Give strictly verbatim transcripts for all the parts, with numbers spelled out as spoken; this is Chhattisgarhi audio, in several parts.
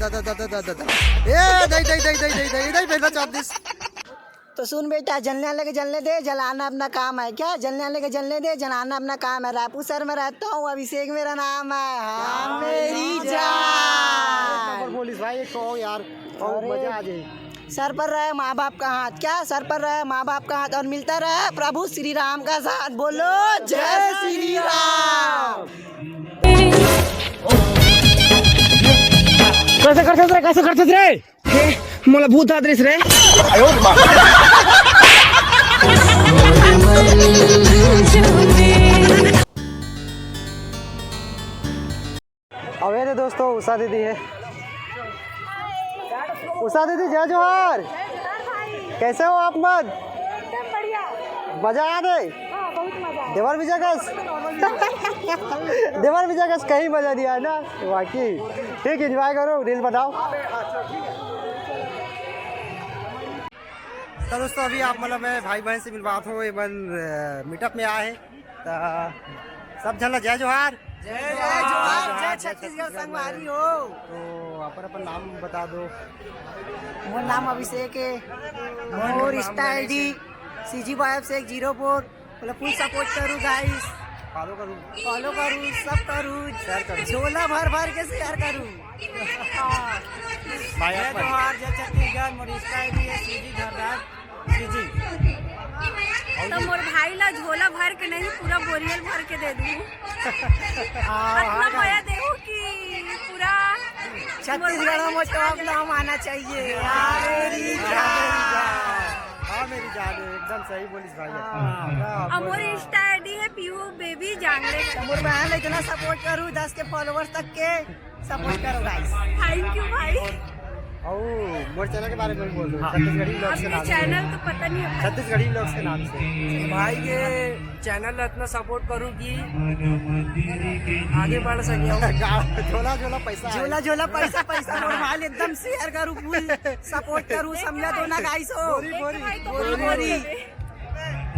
दा, दा, दा, दा, दा, दा, दा। ए, नहीं, नहीं, नहीं, नहीं, नहीं, नहीं, नहीं, मेरे साथ this। तो सुन बेटा, जलने वाले के जलने दे, जलाना अपना काम है। क्या? जलने वाले के जलने दे, जलाना अपना काम है। रायपुर शहर में रहता हूँ, अभिषेक मेरा नाम है। हाँ, मेरी जान। एक नंबर बोलिस भाई, एक तो यार, और अरे। मजा आ जाए। सर पर रहे माँ बाप का हाथ। क्या? सर पर रहे माँ बाप का हाथ और मिलता रहे प्रभु श्री राम का साथ। बोलो जय श्री राम। कैसे करते रे, कैसे करते रे? हे, मोला भूत हाथ रिस रे। अबे रे दोस्तों, उषा दीदी है। उषा दीदी, जय जोहार। कैसे हो आप मन? एकदम बढ़िया। मजा आ गए? हाँ, बहुत मजा आया। देवर विजय कस? देवर विजय कस कहीं मजा नहीं आया ना, वाकई। ठीक, एंजॉय करो, रील बनाओ। तो दोस्तों, अभी आप मतलब मैं भाई बहन से मिलवात हूँ, ये मन मीटअप में आए हैं। तो सब झन ला जय जोहार। जय जोहार, जय छत्तीसगढ़ संगवारी हो। तो अपन अपन नाम बता दो। मोर नाम अभिषेक है। मोर Insta ID CG boy Abhishek zero four। मतलब फुल सपोर्ट करू गाइस। फॉलो करू। फॉलो करू, सब करू। शेयर करू। झोला भर भर के शेयर करू। हाँ। भाई जय अपन। जोहार, जय छत्तीसगढ़। मोर Insta ID है CG धर्राज। जी, जी। तो मोर भाई ला झोला भर के नहीं, पूरा बोरियल भर के दे दूँ। हाँ, इतना हाँ, मया देहू कि पूरा छत्तीसगढ़ में मोर top नाम आना चाहिए। हाँ, मेरी जान। हाँ, मेरी जान, एकदम सही बोलिस भाई। हाँ। हाँ, अब मोर बोल। Insta ID है पीहू बेबी जांगले। तो मोर बहन ला इतना सपोर्ट करू, दस के फॉलोअर्स तक के। सपोर्ट करो गाइस। थैंक यू भाई। और मोर चैनल के बारे में बोल दो, हाँ। छत्तीसगढ़ी व्लॉग्स के अपने नाम से। चैनल तो पता नहीं है। छत्तीसगढ़ी व्लॉग्स के नाम से। भाई के चैनल ला इतना सपोर्ट करू कि आगे बढ़ सके। झोला झोला पैसा है। झोला झोला पैसा पैसा मोर भाई एकदम शेयर करू, फुल सपोर्ट करू, समझा दो ना गाइस हो। बोरी बोरी। बोरी बोरी।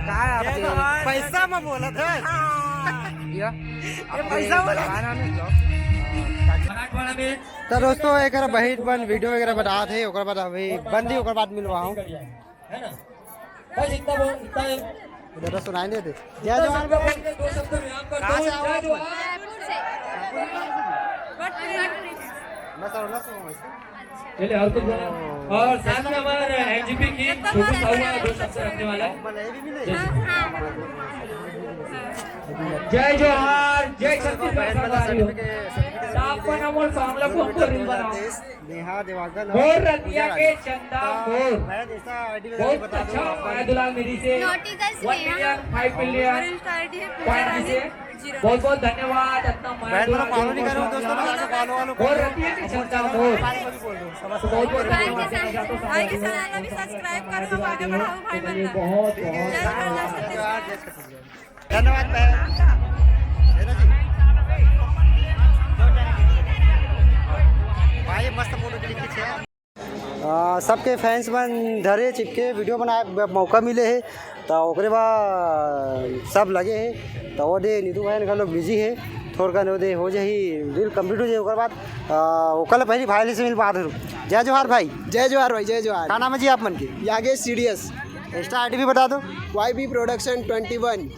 का आप जय जवान। पैसा में बोलत है। हाँ। या? ये पैसा वाला। का नाम है? तो दोस्तों, एक बहिन बन वीडियो वगैरह बनात हे, ओकर बाद अभी बंदी, ओकर बाद मिलवाहूँ। है ना? बस इतना बोल, इतना है। इधर तो सुनाई नहीं दे। जय जवान बहन। दो शब्द विराम कर कहाँ दो। से आओ जय आप? जवान। रायपुर से। मैं सर, मैं सुनाऊँ इसको। चलिए, और कुछ बोला? और साथ में हमारे एनजीपी की छोटू साहू का दो शब्द रखने वाला है। जय श्री राम। जय जोहार, जय छत्तीसगढ़ सरदारी हो। तापन अमोल सांगला को हमको रील बनाओ। नेहा देवांगन और और रतिया पूजा के रानी। चंदा तो मोर। मैं जैसा आईडी वगैरह बहुत बता दूँ अच्छा आप। माया दुलार मेरी से। Notice है one Sneha. Million, five million. और Insta ID है पूजा पॉइंट रानी। से बहुत बहुत धन्यवाद, इतना माया बहन, दुलार फॉलो नहीं करो दोस्तों, फॉलो, फॉलो और करो। रतिया के चंदा मोर। बहुत बहुत धन्यवाद। भाई के चैनल भी सब्सक्राइब करो, हम आगे बढ़ाओ भाई, मतलब। बहुत, बहुत जय श्री राम, जय छत्तीसगढ़। धन्यवाद बहन। है ना जी? भाई, मस्त फोटो क्लिक खींचे। आ, सबके फैंस मन धरे चिपके वीडियो बनाए ब-, मौका मिले हे, त ओकरे बाद सब लगे हे। त वो दे नीतू भाई घलो बिजी हे, थोड़कन वो दे हो जाही, डील कंप्लीट हो जाही, ओकर बाद, आ, ओकर ले पहली भाई से मिल बात हो। जय जोहार भाई। जय जोहार भाई, जय जोहार। का नाम है जी आप मन के? यागेश सीडीएस। इंस्टा आईडी भी बता दो। वाईबी प्रोडक्शन ट्वेंटी वन।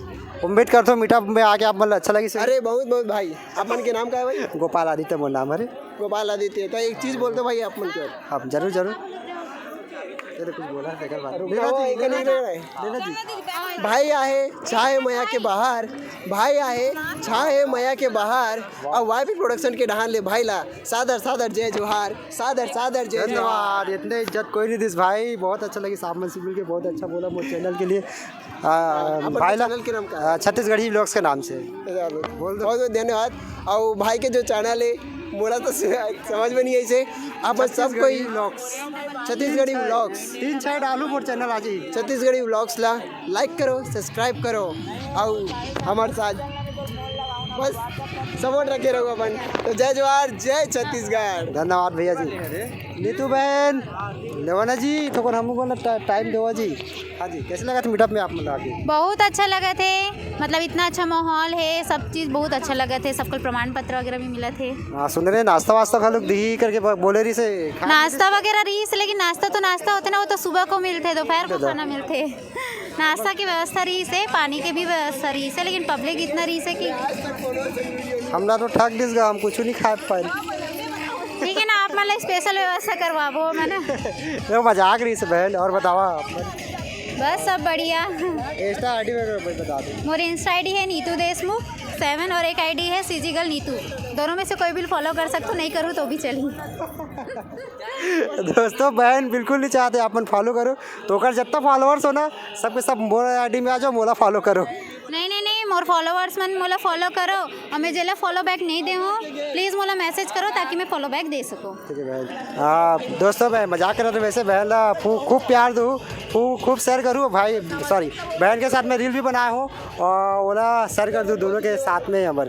उम्मीद करता हूँ मीटअप में आके आप मन ला अच्छा लगी से। अरे बहुत बहुत भाई, आप मन के नाम का है भाई? गोपाल आदित्य मोर नाम हरे। गोपाल आदित्य, तो एक चीज बोल दो भाई आप मन के। हाँ, जरूर, जरूर। ये तो कुछ बोला है, बेकार बात। रुक जाओ, एक नहीं रह रहा है। ले लो जी। भाई आहे, छाहे मया के बहार, भाई आहे, छाहे मया के बहार, अउ वाईपी प्रोडक्शन के डहान ले भाई ला सादर, सादर जय जोहार, सादर, सादर जय जोहार। धन्यवाद, इतने इज्जत कोई नहीं दिस भाई, बहुत अच्छा लगी सामने से मिलके, बहुत अच्छा बोला मोर चैनल के लिए। आ, अपन भाई ला, चैनल के नाम का है? आ, छत्तीसगढ़ी व्लॉग्स के नाम से। बोल दो। बहुत बहुत धन्यवाद। और भाई के जो चैनल है, मोला तो सु-, समझ में नहीं आई से। आप सब छत्तीसगढ़ी कोई व्लॉग्स। छत्तीसगढ़ी व्लॉग्स। तीन चार डालू मोर चैनल आ जाई। छत्तीसगढ़ी व्लॉग्स ला लाइक करो, सब्सक्राइब करो, और हमारे साथ बस सपोर्ट रखे रहो अपन। तो जय जोहार, जय छत्तीसगढ़। धन्यवाद भैया जी। नीतू बहन, लेवाना जी, थोकन हमू ला टा-, टाइम देवा जी। हाँ जी, कैसे लगा था मीटअप में आप मन ला आके? बहुत अच्छा लगा थे, मतलब इतना अच्छा माहौल है, सब चीज़ बहुत अच्छा लगा थे, सबको प्रमाण पत्र वगैरह भी मिला थे। हाँ, सुन रहे नाश्ता वास्ता खा लोग दी करके ब-, बोले रही से खा नाश्ता वगैरह रही से, लेकिन नाश्ता तो नाश्ता होते ना, वो तो सुबह को मिलते, दोपहर को खाना मिलते। नाश्ता की व्यवस्था रही से, पानी के भी व्यवस्था रही से, लेकिन पब्लिक इतना रही से कि हमला तो ठग दिस गा, हम कुछ नहीं खा पाए। ठीक है ना, आप मतलब स्पेशल व्यवस्था करवाबो, है ना? वो मजाक रही से बहन, और बतावा आप। बस सब बढ़िया। इंस्टा आईडी वगैरह बता दो। मोर इंस्टा आईडी है नीतू देशमुख सेवन और एक आईडी है सीजी गर्ल नीतू। दोनों में से कोई भी फॉलो कर सकते हो, नहीं करूँ तो भी चली। दोस्तों, बहन बिल्कुल नहीं चाहते आप मन फॉलो करो, तो ओकर जितना फॉलोअर्स हो ना, सबके सब मोर आईडी में आ जाओ, मोला फॉलो करो। नहीं, नहीं, नहीं, मोर फॉलोअर्स मन मोला फॉलो करो, और मैं जेला फॉलो बैक नहीं दे हूँ, प्लीज मोला मैसेज करो ताकि मैं फॉलो बैक दे सकूँ। ठीक है बहन। आ, दोस्तों, मैं मजाक कर रहा था, वैसे बहन ला फू-, खूब प्यार दू, फू-, खूब शेयर करूँ भाई, सॉरी, बहन के साथ मैं रील भी बनाया हूँ और ओला शेयर कर दू दोनों के साथ में हमर।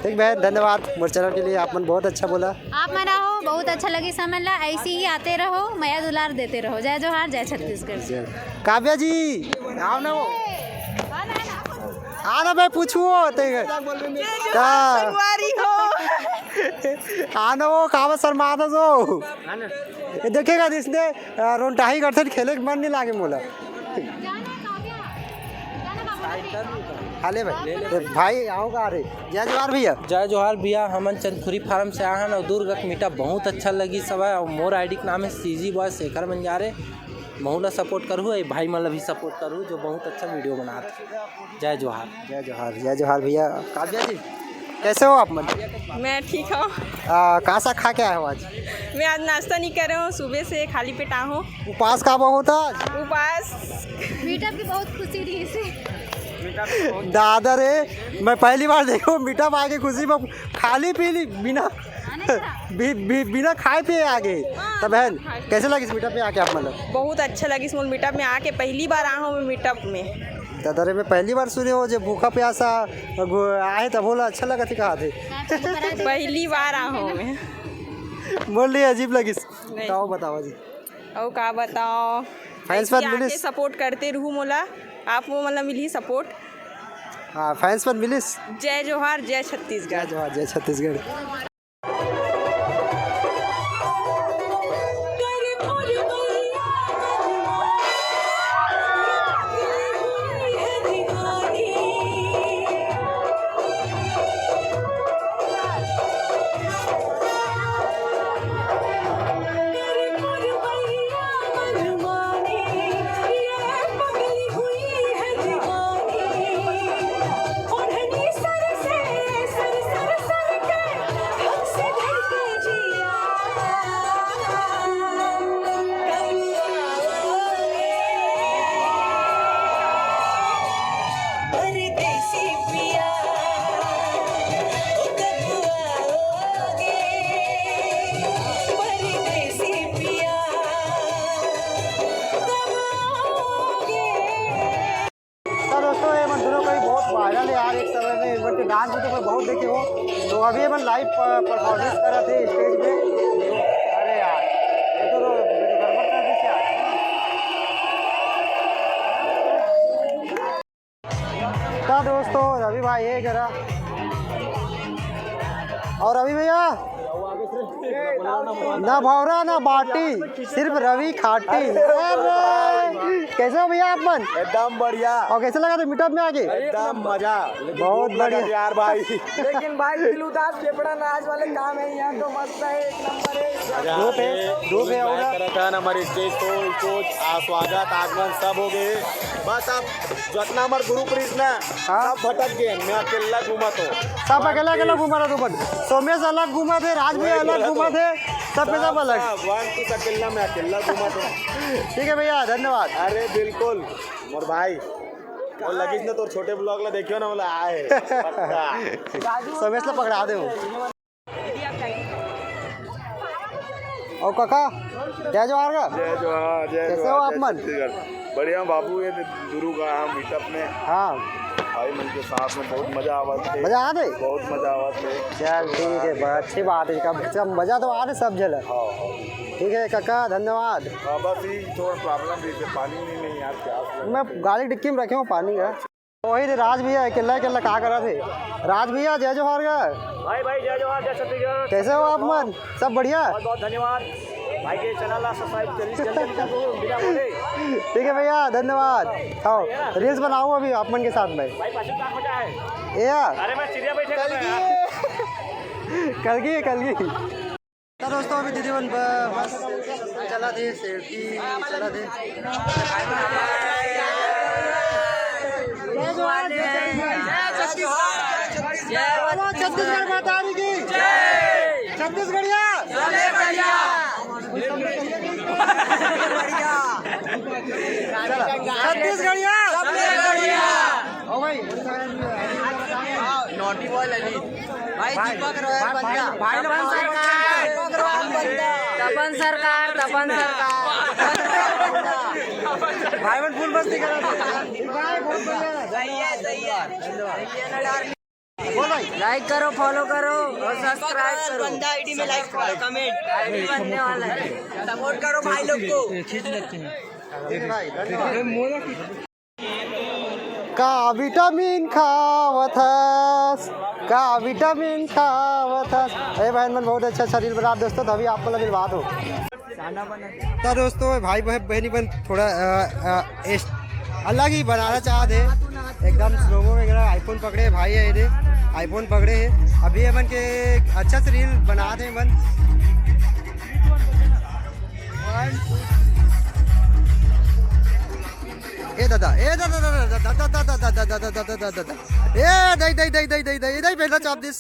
ठीक बहन, धन्यवाद मोर चैनल के लिए, आप मन बहुत अच्छा बोला। आप मन आहो, बहुत अच्छा लगी समय ला, ऐसे ही आते रहो, मया दुलार देते रहो। जय जोहार, जय छत्तीसगढ़। जय। काव्या जी, आओ ना वो। आओ ना भाई, पूछू वो, ते का? संगवारी हो। आ ना वो, कावा शर्मा था सो। ये देखेगा जिसने, अ, रोंटाही करथे, खेले के मन नहीं लागे मोला। हाले भाई, ए, भाई आओ का रे। जय जोहार भैया। जय जोहार भैया, हमन चंदखुरी फार्म से आए हन और दुर्ग के मीटअप बहुत अच्छा लगी सब है। और मोर आईडी के नाम है सीजी बॉय शेखर बंजारे। महू ला सपोर्ट करहु, ए भाई मन ला भी सपोर्ट करहु जो बहुत अच्छा वीडियो बनात हे। जय जोहार। जय जोहार, जय जोहार भैया। काव्या जी, कैसे हो आप मन? मैं ठीक हूँ। आ, का सा खा के आए हो आज? मैं आज नाश्ता नहीं करे हूँ, सुबह से खाली पेट आ हूँ। उपास का बहुत आज? उपास। मीटअप की बहुत खुशी रही से। दादा रे, मैं पहली बार देखो मीटअप आके खुशी में खाली पीली बिना आने का? बि-, बि-, बिना खाए पिए आगे। हाँ, तब बहन, खाए पिए। कैसे लगिस मीटअप में आके आप मतलब? बहुत अच्छा लगिस मोर मीटअप में आके, पहली बार आ हूँ मैं मीटअप में। दादा रे, मैं पहली बार सुने हो जो भूखा प्यासा गो-, आए तब बोला अच्छा लगा थी कहा थे। हाँ, पहली बार आ गए। पहली बार आ हूँ मैं। बोल रही अजीब लगिस। नहीं। बताओ, बताओ जी। और का बताओ, फैंस ऐसे मन आके मिलिस? सपोर्ट करते रहू मोला, आप वो मतलब मिली सपोर्ट। हाँ, फैंस मन मिलिस? जय जोहार, जय छत्तीसगढ़। जय जोहार, जय छत्तीसगढ़। परदेसी पिया, ओ कब आओगे? परदेसी पिया, कब आओगे? तो दोस्तों, ये मन दोनों का ही बहुत वायरल है यार, एक समय में इनके डांस भी तो मैं बहुत देखे हो। तो अभी ये मन लाइव प-, परफॉर्मेंस कर रहे थे स्टेज पे। अरे यार, ये तो रो-, ये तो गड़बड़ कर दी यार। तो दोस्तों, रवि भाई, ये जरा, और रवि भैया, ना भौरा, ना बाटी, सिर्फ रवि खाटी। अरे, कैसे हो भैया आप मन? एकदम बढ़िया। और कैसे लगा था मीटअप में आके? एकदम मजा। बहुत बढ़िया। यार भाई। लेकिन भाई, दिल उदास फेफड़ा नाच वाले काम है यहाँ तो मस्त है, एक नंबर है। दो पे, दो पे होगा। करत हन, हमर स्टेज शो, शो, आ, स्वागत, आगमन सब हो गए। बस अब जतना हमर ग्रुप रहिस ना, हाँ। सब भटक गए, मैं अकेला घूमत हूँ। सब अकेला, अकेला घूमत हूँ, बस। सोमेश अलग घूमत है, राज भी अलग घूमत है, सब पे सब अलग। सब, वन पीस अकेला, मैं अकेला घूमत हूँ। ठीक है भैया, धन्यवाद। अरे बिल्कुल, मोर भाई, वो लगिस ना तोर छोटे ब्लॉग ला देखियो ना, बोला आए, पक्का। सोमेश ला पकड़ा दे वो। और काका, जय जोहार का। जय जोहार, जय कैसे जोहार, हो आप जय मन? छत्तीसगढ़। बढ़िया बाबू, ये दुरु का हम मीटअप में हाँ। भाई मन के साथ में बहुत मजा आवत हे। मजा आत हे? बहुत मजा आवत हे। चल ठीक है, बड़ा अच्छी बात है। कम से कम मजा तो आत हे सब झन ला। हाँ, हाँ। ठीक है काका, धन्यवाद। हाँ, बस ये थोड़ा प्रॉब्लम रहिथे, पानी नहीं, नहीं यार, प्यास लगे। मैं गाड़ी की डिक्की में रखे हूँ पानी का। वही रे राज भैया, अकेला अकेला का करत हे? राज भैया, जय जोहार गा। भाई, भाई, जय जोहार, जय छत्तीसगढ़। कैसे हो आप मन? सब बढ़िया? बहुत, बहुत धन्यवाद। भाई के चैनल ला सब्सक्राइब जल्दी, जल्दी, जल्दी कर दो, बिना बोले। ठीक है भैया, धन्यवाद। हाँ, reels बनाओ अभी आप मन के साथ में। भाई, पाछू का हो जाए? ए यार। अरे, मैं चिड़िया बैठे कर रहा हूँ यार। कल की, कल की। तो दोस्तों, अभी दीदी मन ब-, बस चलत हे, सेल्फी चलत हे। जय जोहार, जय छत्तीसगढ़। जय बोलो छत्तीसगढ़ माता रानी की। जय। छत्तीसगढ़िया। सबसे बढ़िया। छत्तीसगढ़िया। सबसे बढ़िया। ओ भाई। नॉटी बॉय ललित। भाई, चिपक रहो यार, बंदा। भाई, भाई, तपन सरकार। चिपक रहो यार, बंदा। तपन सरकार, तपन सरकार। भाई, मन फुल मस्ती करा। भाई, बहुत बढ़िया। सही है, सही है। बोल भाई। Like करो, follow करो और subscribe करो। बंदा आईडी में like करो, comment। आईडी बनने वाला है। Support करो भाई लोग को। ठीक है भाई, धन्यवाद। का विटामिन खावत हस, का विटामिन खावत हस। ए बहन मन बहुत अच्छा शरीर बना दोस्तों, तभी आपको लगे बात हो। तो दोस्तों, भाई बहन, बहनी बन थोड़ा, अ, अ, एस-, अलग ही बनाना चाहत हे, एकदम स्लोमो वगैरह। iPhone पकड़े भाई हे रे, iPhone पकड़े हे। अभी अपन के अच्छा से reel बनात हे मन। ए दादा, ए दादा, दादा, दादा, ए दई, दई, दई, दई, दई, दई, दई, पहला चाप दिस।